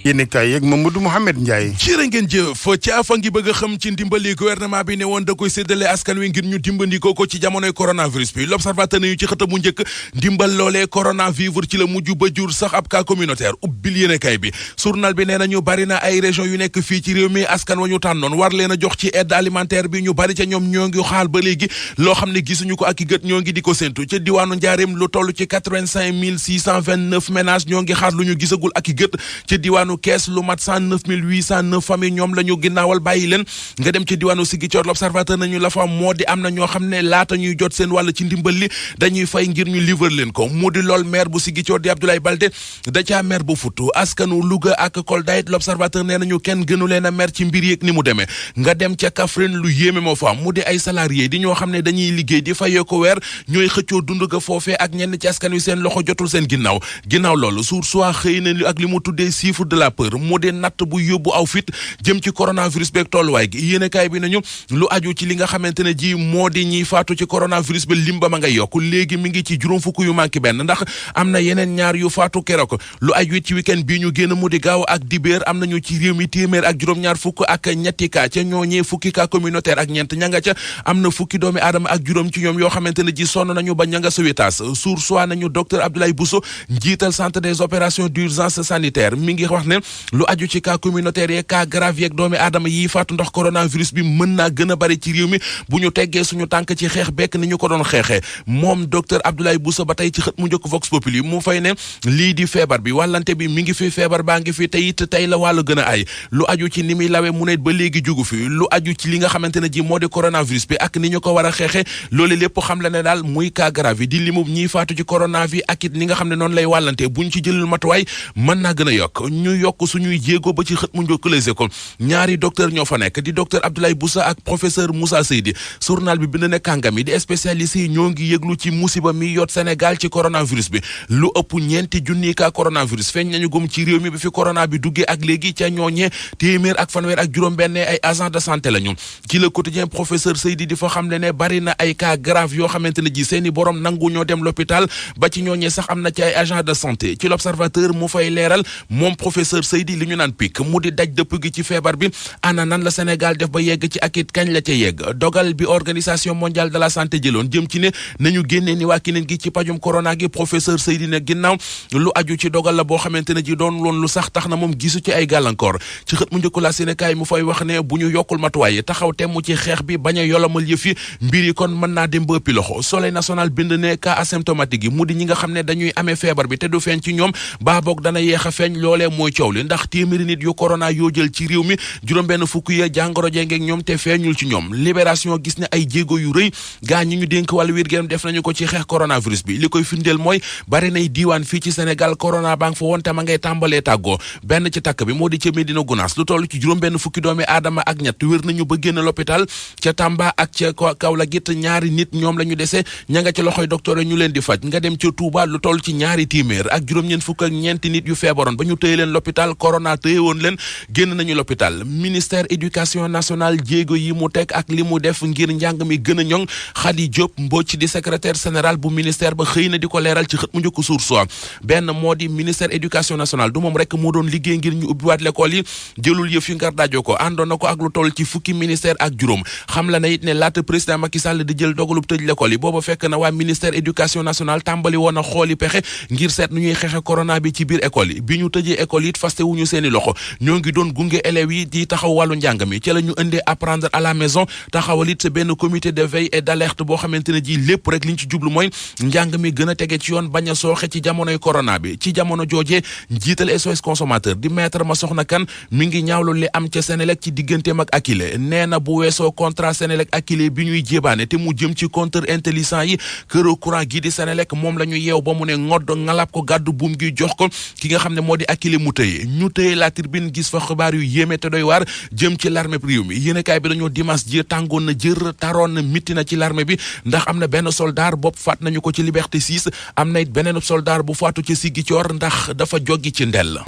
yéen kaay yeeg Mamadou Mouhamed Ndiaye. jërë ngeen jëf caafa ngi bëgg a xam ci ndimbali gouvernement bi ne woon da koy séddale askan wi ngir ñu dimbandikoo ko ci jamonoy coronavirus bi l'observateur nañu ci xëta mu njëkk ndimbal loolee coronavirus ci la mujj ba jur sax ab cas communautaire ubbil yéen kaay bi journal bi nee na ñu bari na ay région yu nekk fii ci réew mi askan wa ñu tànnoon war leen a jox ci aide alimentaire bi ñu bari ca ñoom ñoo ngi xaal ba léegi loo xam ne gisuñu ko ak i gët ñoo ngi di ko séntu ca diwaanu Njaaréem lu toll ci 85 629 ménages ñoo ngi xaar lu ñu gisagul ak i gët ca diwaanu Kees lu mat 109 809 famille ñoom la ñu ginnaawal bàyyi leen nga dem ci diwaanu Ziguinchor l'observateur nañu la fa moo di am na ñoo xam ne laata ñuy jot seen wàll ci ndimbal li dañuy fay ngir ñu livrer leen ko mu di lool maire bu Ziguinchor di Abdoulaye Baldé da caa maire bu futu askanu Louga ak Kolda it l'observateur nee nañu kenn gënu leen a maire ci mbir yeeg ni mu demee nga dem ca Kaffrine lu yéeme moo fa mu di ay salariés di ñoo xam ne dañuy liggéey di fayee ko weer ñooy xëccoo dund ga foofee ak ñenn ci askan wi seen loxo jotul seen ginnaaw loolu suur soit xëy na ak li mu tuddee chiffre de la peur mu di natt bu yóbbu aw fit jëm ci coronavirus beeg tolluwaay gi yéenekaay bi nañu lu aju ci li nga xamante ne ji moo di ñiy faatu ci coronavirus ba lim ba ma ngay yokk léegi mi ngi ci juróom fukk yu manqué benn ndax am na yeneen ñaar yu faatu keroog lu aju ci week-end bii ñu génn mu di gaaw ak dibéer am nañu ci réew mi téeméer ak juróom-ñaar fukk ak ñetti cas ca ñooñee fukki cas communautaire ak ñeent ña nga ca am na fukki doomi aadama ak juróom ci ñoom yoo xamante ne ji sonn nañu ba ña nga sowitaas sour soit nañu docteur Abdoulaye Bousso njiital centre des opérations d'urgence sanitaire mi ngi wax ne lu aju ci cas communautaire yeeg cas grave yeeg doomi aadama yi faatu ndax coronavirus bi mën naa gën a bari ci réew mi bu ñu teggee suñu tànk ci xeex bekk ni ñu ko doon xeexee moom docteur Abdoulaye Bousso ba tey ci xët mu njëkk Vox Populi mu fay ne lii di feebar bi wàllante bi mi ngi fi feebar baa ngi fi tey it tey la wàllu gën a ay lu aju ci ni muy lawe mu ne ba léegi jugu fi lu aju ci li nga xamante ne ji moo di coronavirus bi ak ni ñu ko war a xeexee loolu lépp xam la ne daal muy cas grave yi di limub ñiy faatu ci corona bi ak it ni nga xam ne noonu lay wàllante buñ ci jëlul matuwaay mën naa gën a yokk ñu yokk suñuy jéego ba ci xët mu njëkk Les Échos ñaari docteur ñoo fa nekk di docteur Abdoulaye Boussa ak professeur Moussa Seydi journal bi bind ne kàngam yi di spécialiste yi ñoo ngi yëglu ci musiba mi yot Sénégal ci coronavirus bi lu ëpp ñeenti junni ka coronavirus feeñ nañu gum ci réew mi bi fi corona bi duggee ak léegi ca ñooñee téeméer ak fanweer ak juróom-benn ay agent de santé lañu ci le quotidien professeur Seydi di fa xam ne bari na ay cas grave yoo xamante ne ji seeni borom nangu ñoo dem l'hôpital ba ci ñooñee sax am na ci ay agent de santé ci l'observateur mu fay leeral moom professeur Seydi li ñu naan pic mu di daj dëpp gi ci feebar bi ana nan la Sénégal def ba yegg ci ak it kañ la ca yegg dogal bi organisation mondiale de la santé jëloon jëm ci ne nañu génnee ni waa kineen gi ci pajum corona gi professeur Seydi ne ginnaaw lu aju ci dogal la boo xamante ne ji doon loon lu sax tax na moom gisu ci ay gàllankoor ci xët mu njëkk la Sénégal mu fay wax ne bu ñu yokkul matuwaay taxaw temm ci xeex bi bañ a yolomal yëf yi mbir yi kon mën naa dem ba ëppi loxo Soleil national bind ne cas asymptomatique yi mu di ñi nga xam ne dañuy amee feebar bi te du feeñ ci ñoom baa boog dana yeex a feeñ loolee mooy coow li ndax téeméeri nit yu corona yoo jël ci réew mi juróom-benn fukk ya jàngoro jengeeg ñoom te feeñul ci ñoom Libération gis ne ay jéego yu rëy gaa ñi ñu dénk wàllu wér-gu-yaram def nañu ko ci xeex coronavirus bi li koy firndeel mooy bari nay diiwaan fii ci Sénégal corona baa ngi fa woon te ma ngay tàmbalee tàggoo benn ci takk bi moo di ca Médina Gounass lu toll ci juróom-benn fukki doomi aadama ak ñett wér nañu ba génn l'hôpital ca Tamba ak ca Kaolack it ñaari nit ñoom la ñu dese ña nga ci loxoy docteur ñu leen di faj nga dem ca Touba lu toll ci ñaari téeméer ak juróom-ñeent fukk ak ñeenti nit yu feebaroon ba ñu tëye leen l'hôpital corona tëye woon leen génn nañu l'hôpital ministère éducation nationale jéego yi mu teg ak li mu def ngir njàng mi gën a ñoŋ Khady Diop Mbodj di secrétaire général bu ministère ba xëy na di ko leeral ci xët mu njëkk Source A benn moo di ministère éducation nationale du moom rek moo doon liggéey ngir ñu ubbiwaat l'école yi jëlul yëf yi ngar daajoo ko àndoon na ko ak lu toll ci fukki ministère ak juróom xam la na it ne laata président Macky Sall di jël dogalub tëj l'école yi booba fekk na waa ministère éducation nationale tàmbali woon a xooli pexe ngir seet nu ñuy xeexe corona bi ci biir école yi bi ñu tëjee école yi faste wuñu seeni loxo ñoo ngi doon gunge élèves yi di taxaw wàllu njàng mi ci la ñu indee apprendre à la maison taxawal it benn comité de veille et d'alerte boo xamante ne ji lépp rek liñ ci jublu mooy njàng mi gën a tege ci yoon bañ a sooxe ci jamonoy corona bi ci jamono joojee njiital SOS consommateur di maître Massokhna Kane mi ngi ñaawlu li am ca Senelec ci digganteem ak Akilee nee na bu weesoo contrat Senelec Akilee bi ñuy jébaane te mu jëm ci compteur intelligent yi këru courant gi di Senelec moom la ñu yeew ba mu ne ngodd ngalab ko gàddu buum gi jox ko ki nga xam ne moo di Akilee mu tëye ñu tëye La Tribune gis fa xibaar yu yéeme te doy waar jëm ci l'armée réew mi yéenekaay bi dañoo dimanche ji tàngoon na jër taroon na mitti na ci l'armée bi ndax am na benn soldat bopp faat nañu ko ci Liberté 6 am na it beneen soldat bu faatu ci Ziguinchor ndax dafa joggi ci ndell